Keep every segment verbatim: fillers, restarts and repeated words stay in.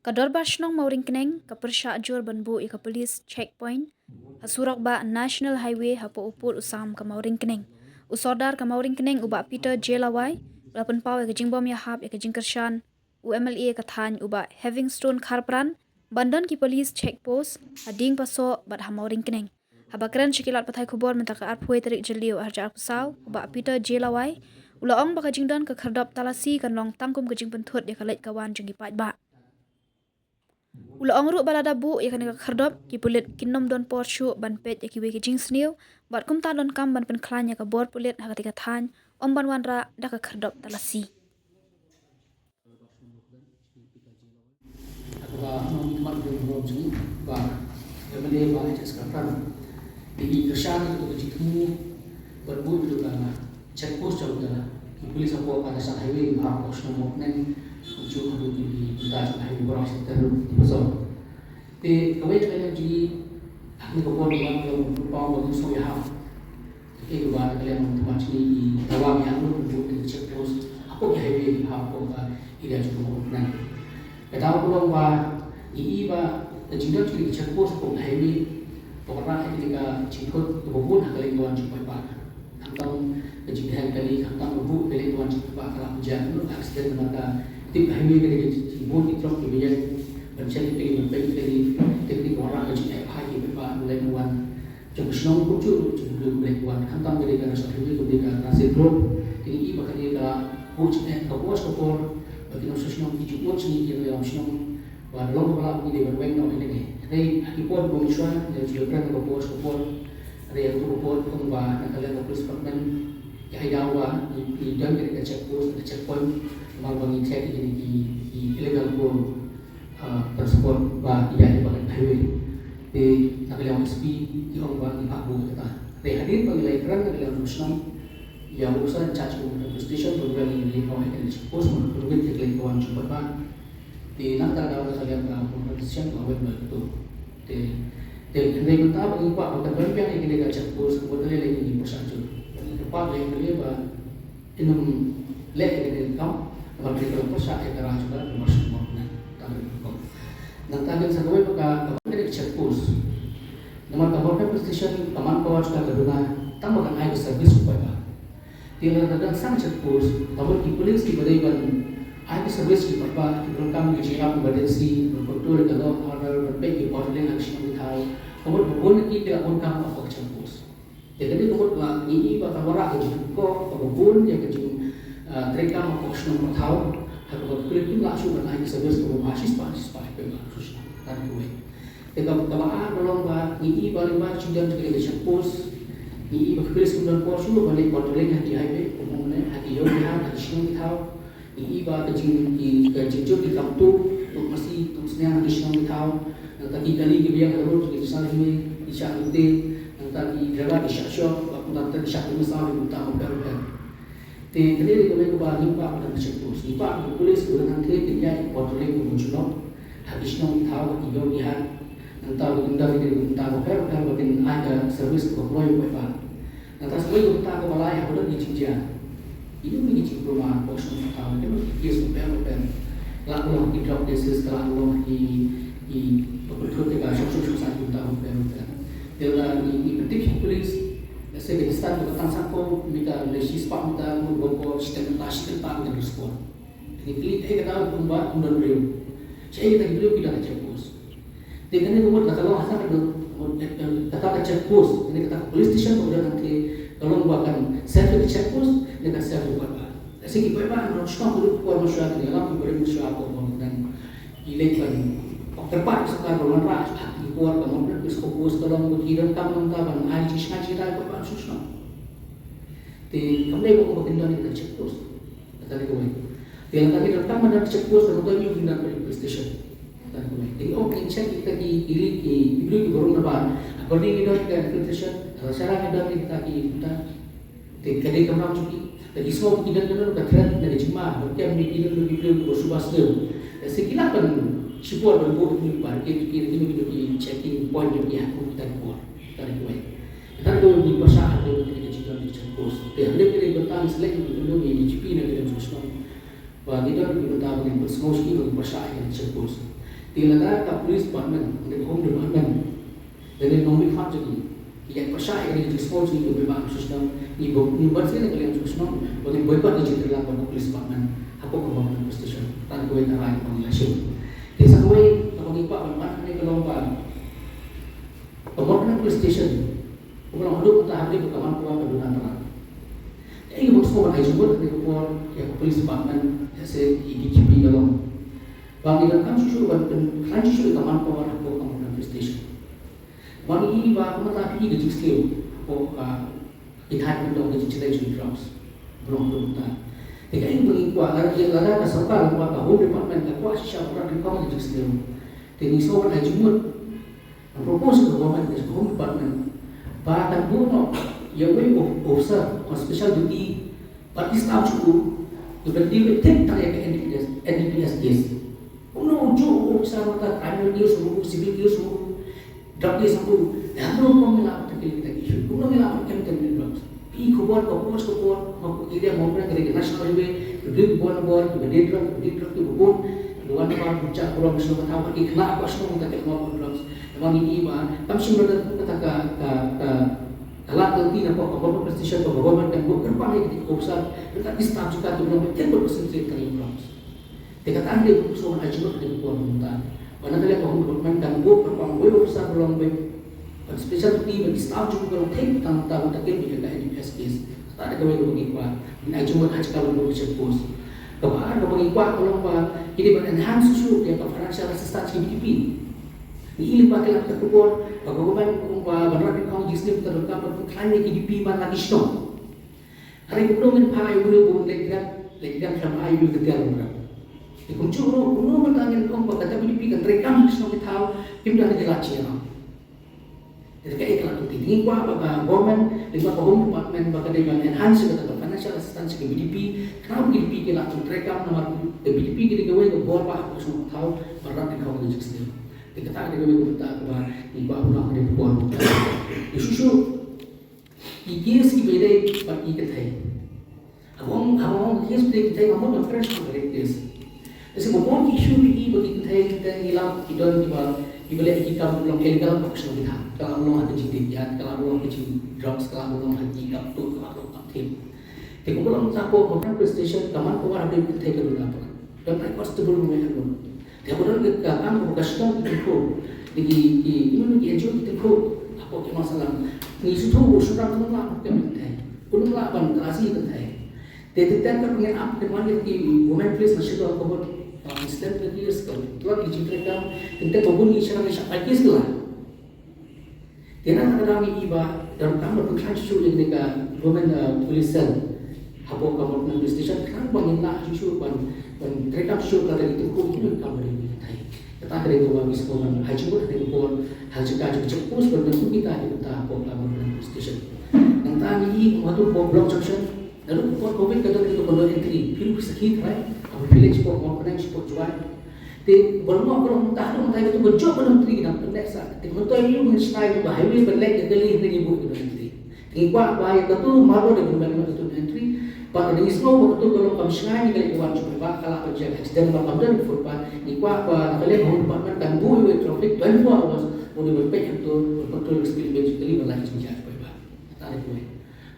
Ka Dorbar Shnong Mawryngkneng ka pyrshah jur ban buh ïa ka police checkpoint ha surok bah National Highway hapoh u pud u sam ka Mawryngkneng. U Sordar ka Mawryngkneng u Bah Peter J Lawai u la pynpaw ïa ka jingbym ïahap ïa ka jingkyrshan u M L A ka thaiñ u Bah Heavingstone Kharpran ban don ki police check post ha Diengpasoh bad ha Mawryngkneng. Haba kren sha ki lad pathai khubor mynta ka arphew tarik Jylliew arhajar arphew saw, u Bah Peter J Lawai u la ong ba ka jingdon ka khyrdop talasi kan long tang kum ka jingpynthut ïa ka leit ka wan jong ki paidbah. U la ong ruh ba lada buh ïa kane ka khyrdop, ki pulit kin nym don por shuh ban peit ïa kiwei ki jingsniew bad kumta donkam ban pynkhlaiñ ïa ka bor pulit ha katei ka thaiñ, ym ban wanrah da ka khyrdop talasi. Kaba nongmihkhmat u burom jong ngi, Bah M L A, Bah H S Kharpran, i kyrshan ïa ka jingthmu ban buh ïa ka check post jong ka ki police hapoh ka National Highway, hapoh shnong Mawryngkneng, kumjuh haduh ki bynta jong ka highway ba rah sha Diengpasoh. Te kawei ka liang jong ngi, ha kane ka por ba ngi long pynpaw ba ngim sngew ïahap. Kaei kaba na ka liang jong ngi, i dawa ngi ïa buh ïa ka check post hapoh ka highway, hapoh ka area jong ka Mawryngkneng. Ka daw ka long ba ngi i ba ka jingdon jong ka check post hapoh ka highway, to ka rah ïa kane ka jingthut kaba bun ha ka leit ka wan jong ki paidbah. Khamtam ka jingdheng kali, khamtam ka buh ka leit ka wan jong ki paidbah ka la pynjah, ka accident namar ka tip ka highway ka dei ka jingbun ki trok kiba ïeng ban check kali, ban peit kali, te kane ka wanrah ka jingeh bha ïa ki paidbah ba leit ban wan jong ka shnong kumjuh ruh jong ka blei ka blei ka wan. Khamtam ka dei ka National Highway, ka dei ka Transit Road. Te ngi i ba ka dei ka buh jingeh kaba koit ka por ba ki nongshong shnong ki ju bud sha ngi ki nongïalam shnong ba da long kaba lah ba ngi dei ban weng noh ïa kane. Hynrei ha ki por ba mynshuwa ngi la ju ïakren kaba koit ka por. Hynrei ha kaba koit ong ba na ka liang ka police department ki ai daw ba ngi, ngi don kane ka check post, ka checkpoint, namar ba ngi check ïa kine ki, ki illegal coal ah, transport ba ïa ïa ba ka highway. Te na ka liang S P i ong ba ngi hap buh ïa kata. Te hadien ba ngi la ïakren na ka liang shnong ïa u officer in charge ka police station ba ngi la ïa ong ïa ka check post ba ngi la ïa ka wan jong ba. Te na ka daw na ka liang ka police station ba wen ba tu. Te te hynrei mynta ba ngi kwah ba ka ban biang ïa ka check post ba ka lei lei ngi pyrshah jur. Ngi kwah lei lei ba Kin ym leh ïa kane ka kam, namar kane ka long pyrshah ïa ka rah jong ka, namar shu mut na ka kam. Nangta kin sa kawei ba ka, ka ban kane ka check post. Namar ka Mawryngkneng Police Station ka man power jong ka ka duna tang ba kan ai ka service u paidbah. Te lada dang sang check post, ka mut ki police kiba dei ban ai ka service ki paidbah, ki donkam ki jingïarap emergency, ban control ïa ka law and order, ban peit ki patrolling ha ki shnong ki thaw. Ka mut ba bun ki ki la bun kam ha ka check post. Te ka dei ka mut ba ngi i ba ka wanrah ka jingkyrkhu kaba bun ïa ka jing, ah, treikam ha ka shnong ka thaw, ha kaba ki pulit kim lah shuh ban ai ka service kaba bha shispah shispah ïa ka shnong ka thaw. Te ka, kaba ar ka long ba ngi i ba lyngba ka jingdon jong ka check post, ngi i ba ki pulit kim don por shuh ban leit patrolling ha ki highway, kumno ne, ha ki ïew ki hat, ha ki shnong ki thaw. Ngi i ba ka jing, ki, ka jingjur ki kam tuh, tuh masi, tuh sniang ha ki shnong ki thaw. Nangta ki kali kiba ïeng ha ka road ki shah highway, ki shah lynti. Nangta ki driver ki shah shoh, bad kumta ki shah tuh masa, ki kumta bapher bapher. Te kane dei kawei kaba ngi kwah ban check post. Ngi kwah ba ki police kiba don hangtei kin ïaid patrolling kaba jyllop ha ki shnong ki thaw, ha ki ïew ki hat. Nangta ba kin don ki kumta bapher bapher ba kin ai ka service kaba kloi ïa u paidbah. Nangta sa kawei ka bynta kaba lai haba don ki jingjia. Ki don ki jingkulmar hapoh shnong hapoh thaw, ki don ki case bapher bapher. Ka lah ka long ki drug cases, ka lah ka long ki, ki, ba pynthut ïa ka shong shong shong saiñ ki bynta bapher bapher. Te lada ngi, ngi pyntip sha ki police, lehse ka distance kaba tang sanphew meter lane shispah meter, kumno ba ko shiteng kynta shi kynta meter ka spot. Ngi kylli kaei kata kumba ym don briew. Shaei kata ki briew ki don ha check post. Te kane ka mut lada ka long ha kata ka, kata ka check post, kane kata ka police station ka mut kane ka long ba kan serve ka check post ne kan serve ka paidbah. Lehse ki paidbah nong shnong ki lut por mynshuwa, ki ïalam ki briew mynshuwa ko ba nang ki leit ban kyrpad ka sorkar ba wanrah ha ki por ka mut ka police post ka long ba ki donkam nangta ban ai jingshngaiñ jingrai ïa ki paidbah shnong. Te kam dei ba ko ba kin don ïa ka check post. Kata dei kawei. Te lada ngi donkam ban don check post, kata dei ngi don police station. Kata dei kawei. Te ngi ong ngin check kita ki, ki, ki, ki briew kiba rung nabar. According ngi don ka police station, lada sharang ngi don kita ki, kita. Te ka dei kamram jong ki. Lada ki sngew ki don, ki don ka threat na ka jingma, ba kem ne ki don ki briew kiba suba sniew. Lehse ki lah ban shipor ban buh ki, ba ki, ki, ki, ki checking point jong ki ha kita ki por. Kata dei kawei. Kata ka dei kawei ngi pyrshah ha ka dei ka jingdon ka check post. Te ha ka dei ka dei bynta ngi select ngi kynduh ngi D G P na ka dei ka shnong. Ba ngi don ki bynta ba ngin pynsngew sha ki ba ngi pyrshah ha ka check post. Te lada ka police department, ka home department, lane nongmihkhmat jong ngi, ki ïaid pyrshah ïa ka jingsngew jong ngi, ba ngim sngewsynei, ngi bad, ngi bad shisha ka liang sngewsynei, ba ngin boycott ïa ka jingtreilang ka police department hapoh ka Mawkyrwat police station. Kata ka dei kawei ka rai kaba ngi la shim. Te sa kawei kaba ngi kwah ban ban hangne ka long ba ka Mawkyrwat police station, kaba long haduh mynta ha ka dei ka man ka wan ka duna tara. Ïa, ngi bym sngewbha ban ai jingmut ha kane ka por ïa ka police department, ïa se i D G P ka long. Ba ngi donkam shuh shuh ban pynkhlaiñ shuh shuh ïa ka manpower hapoh ka Mawkyrwat police station. Ba ngi i ba ka mynta phi i ka jingslem hapoh ka, i thaiñ kyndong ka jingchallenge ïa drugs, ba long haduh mynta. Te kaei ba ngi kwah, lada, lada ka sorkar, lada ka home department ka kwah shisha ban rat nyngkong ïa ka jingslem, te ngi sngewbha ban ai jingmut, ban propose ïa ka government, ïa ka home department, ba kan buh noh ïa uwei u officer, u special duty, bad ki staff jong u, kiban deal beit tang ïa ka N D P S, N D P S case. Kumno u juh u officer mynta, criminal case ruh, civil case ruh, drug case ruh, lano kumno ngi lah ban tackle kita ki issue, kumno ngi lah ban tackle drugs. Phi i khubor ka por sha ka por, ha ka area Mawkyrwat ka dei ka national highway, ki briew ki bun na bor, kiba die drug, kiba die drug kiba bun, kiba wan na bor, kiba jah burom sha ka thaw, ki khynnah ka shnong mynta ki la map drugs. Namar ngi i ba kam shym la don kata ka, ka, ka, ka lad ka lynti napoh ka government station, ka government kan buh kyrpang ïa ki officer, ryngkat ki staff jong ka, kiba long beit tang bad ka seng seng ka drugs. Te kata ka dei ka sngewbha ban ai jingmut ha kane ka por mynta. Ba na ka liang ka home department kan buh kyrpang uwei u officer ba long beit, ban special team, ban staff jong u ba long thik tang, tang ban tackle ïa ka N D P S case. Kata ka dei kawei kaba ngi kwah. Ngin ai jingmut ha ka jaka ban buh check post. Kaba ar kaba ngi kwah ka long ba ngi dei ban enhance shuh ïa ka financial assistance ki V D P. Ngi i lyngba ki lad ka khubor ba ka government ka ong ba ban rat nyngkong jingsngew ka donkam ban pynkhlaiñ ïa ki V D P man la ki shnong. Hynrei kumno ngin phah ïa u briew ba un leit grab, leit grab, phah ïa u briew ka tiar u grab. Te kumjuh ruh, kumno mynta ngin ong ba kata V D P kan treikam ha ki shnong ki thaw, kim don ki lad shuh ïa u. Te kaei ka lad ka lynti, ngi kwah ba ka government, lyngba ka home department, ba ka dei ban enhance ïa kata ka financial assistance ka V D P, khnang ba ka V D P ki lah ban treikam, namar ka V D P ka dei kawei ka bor ba ha ka shnong ka thaw, ban rat nyngkong ïa ka jingsngew. Te kata ka dei kawei ka bynta kaba ngi kwah ban ong ha kane ka por. Te shuh shuh, ki case kiba ïadei bad ki kynthei. Haba ong, haba ong ki case kiba ïadei ki kynthei, nga mut nga fresh ha ka case. Te sa ba bun ki issue kiba ïadei ki kynthei, kynthei ngi lap ki don kiba, kiba leh ki kam long illegal, ba ka shnong ki thaw. Ka lah long ha ka jingdie ïat, ka lah long ha ka jingdrugs, ka lah long ha ki kam tuh, ka lah long kam them. Te kumba long, sa hapoh Mawkyrwat police station, ka manpower ha ki kynthei ka duna palat. Don ai constable ruh ngi ïa don. Te haba don ka kam kaba ka shnong ki tyngkhuh, ki, ki, ki, ki, ki N G O ki tyngkhuh hapoh ki Mawsynram, ngi sngewthuh ba u shynrang um lah ban kem ïa ki kynthei, um lah ban trei ïa ki kynthei. Te, te, te, te ngin ap, te, man ki women police na shnong ka bun, ah, Muslim ki, ki, ki, ki jingtreikam, te, te, ba bun ki shynrang ki shah pynlait ki sila. Te na kata ka daw ngi i ba donkam ban pynkhlaiñ shuh ïa kane ka women, uh, police cell hapoh ka Mawkyrwat police station, khnang ba ngin lah shuh shuh ban, ban treikam shuh ïa kata ki tyngkhuh kiba kam ïa ki kynthei. Kata ka dei kaba ngi sngewbha ban ai jingmut ha kane ka por, ha ka jaka jong ka check post, ban don kita ki bynta hapoh ka Mawkyrwat police station. Nangta ngi i haduh hapoh Block Junction, naduh ka por covid ka don ïa ka bynta entry, phi ruh phi sakhi trai, ha village, hapoh Mawkyrwat, hapoh Jowai. Te ba long ka long mynta, long mynta, katu ka jop ba long entry ki dang pynneh sah. Te mynta ïa u ngi shna ïa ka highway ban leit ïa ka kali, hynrei ngi buh ïa ka entry. Te ngi kwah ba ïa katu mardor dei ban leh katu entry. Bad ngi sngew ba katu ka long kam shngaiñ ïa ka leit ka wan jong u paidbah, ka lah ban jia accident ba kam don footpath. Ngi kwah ba na ka liang ka home department kan buh ïa u traffic twenty-four hours, u dei ban peit ïa katu, ban patrol ka speed limit jong ka kali, ban lait jingjia u paidbah. Kata dei kawei.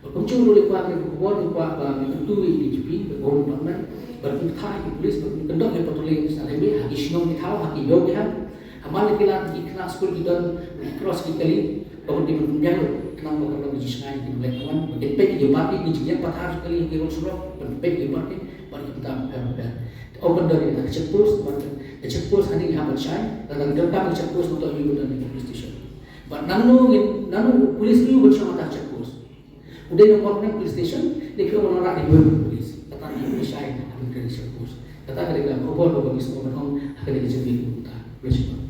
Bad kumjuh ruh ngi kwah, ngi kwah, ngi kwah ba ngi kyntu ïa i D G P, ba ka home department, ba kin ktah ïa ki police, ba kin kyndoh ïa patrolling national highway ha ki shnong ki thaw, ha ki ïew ki hat. Ha man la ki lad ki khynnah skul ki don, ki cross ki kali, ba kin dei ban pynbiang ruh, khnang ba kan long ka jingshngaiñ ïa ki nongleit nongwan, ba kin peit ïa ki parking, ki jingïeng pathar ki kali, ki rung surok, ban peit ïa ki parking, bad ki bynta bapher bapher. Te ym ban don ïa ka check post, bad ka check post hangne ngi hap ban shai, lada ngi donkam ka check post, ngi to ïa ka police station. Bad nangno ngin, nangno u police ruh ban shong ha ka check post. U dei na Mawkyrwat police station, ne phi ong u wanrah na iwei i police. Kata ka dei ka shai ha ka check post. Kata ka dei ka khubor kaba ngi sngewbha ban ong ha kane ka jingïalang mynta. Khublei shibun.